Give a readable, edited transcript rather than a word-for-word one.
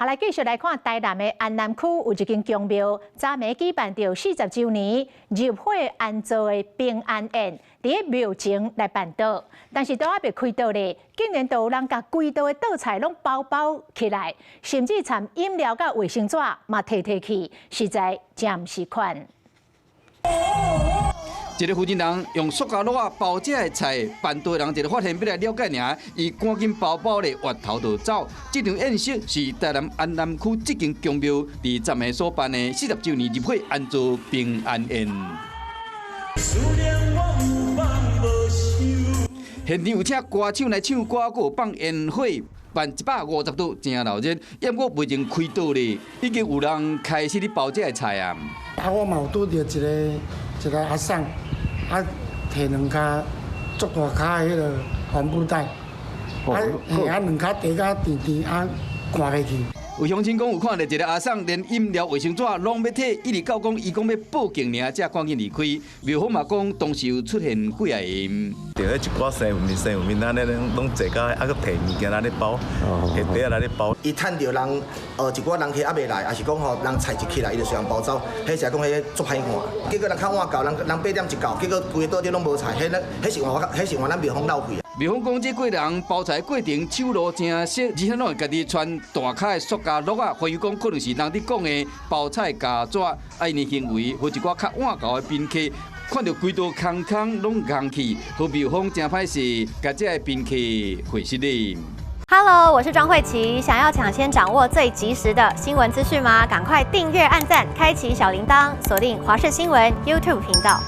好，來繼續來看台南的安南區有一間宮廟，昨暝舉辦著40週年入伙安祖的平安宴，佇咧廟前來辦桌，但是都猶未開桌咧，竟然都有人共規桌的桌菜攏包包起來，甚至摻飲料佮衛生紙嘛提提去，實在真毋是款。一个負責人用塑膠簍仔包這个菜，辦桌人一个發現欲來了解爾，伊趕緊包包咧，越頭就走。這場宴席是台南安南區這間宮廟佇昨暝所辦的四十週年入伙安祖平安宴。現場有請歌手來唱歌，閣有放煙火，辦150桌，誠鬧熱。猶閣未曾開桌咧，已經有人開始咧包這个菜啊。啊，我嘛有拄著一个一个阿嬸，啊，提兩跤足大跤的彼个帆布袋，啊，嘿，啊兩跤提甲甜甜，啊，寒袂去。有鄉親講有看著一个阿嬸連飲料、衛生紙攏欲提，一直到講伊講欲報警爾，才趕緊離開。廟方嘛講當時有出現幾仔個。著彼一寡生面生面按呢攏攏坐甲啊，閣提物件來咧包，提袋仔來咧包。伊趁著人，一寡人客猶未來，抑是講吼人菜一起來，伊就隨人包走。彼是講彼足歹看。結果人較晚到，人人8點一到，結果規个桌頂攏無菜，彼咱彼是換彼是換咱廟方落氣。廟方講這過人包菜過程手路誠熟，而且攏會家己穿大跤的塑膠簍仔，懷疑講可能是人佇講的包菜膠紙，啊，𪜶行為予一寡較倚厚的賓客看著規桌空空攏空去，予廟方誠歹勢，共這个賓客回失禮。 Hello，我是莊慧琪，想要搶先掌握最及時的新聞資訊嗎？趕快訂閱、按讚、開啟小鈴鐺，鎖定華視新聞 YouTube 頻道。